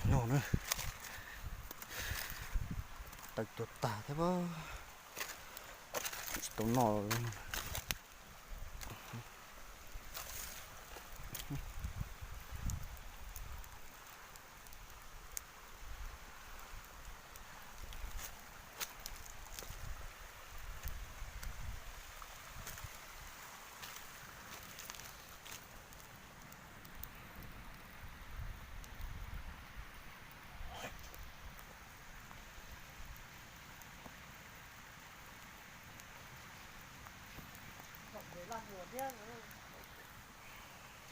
No na, tawm tuag tag thiab, tsis tau noj lawm.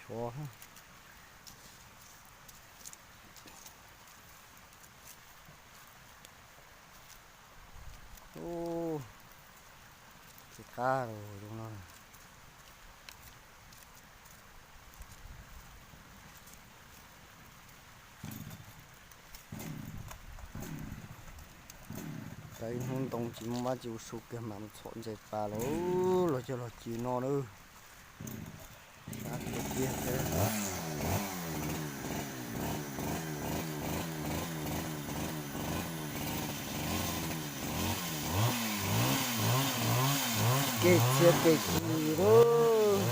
Tshuav. Ub, tsis qab los zoo no. Tau ib hnub ntoo tsis muaj mab tsis ua su kiag mam mus txhom ntses pas los, los coj los ci no na. Sab tiag tiag. Kev txhiab kev ci lawm.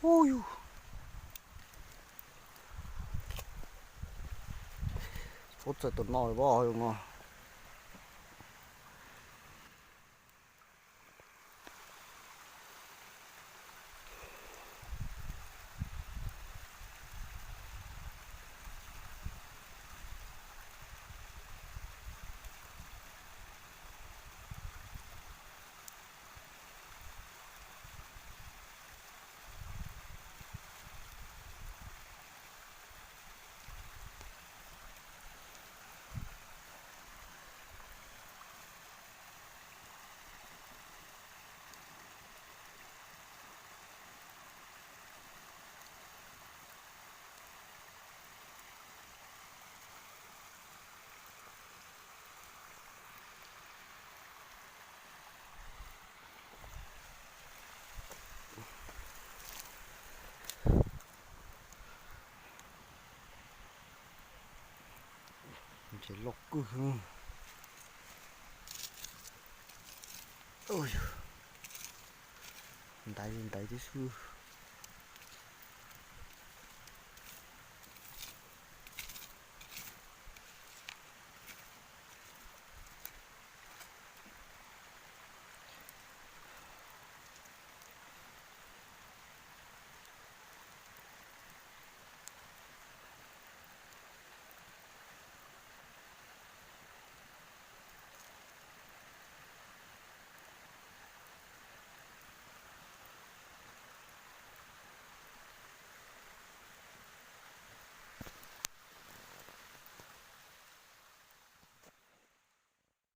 Ub yus, puab txawm tus no lawm pob zoo no. Ntses loj kawg. Ntaiv ntaiv tib xwb.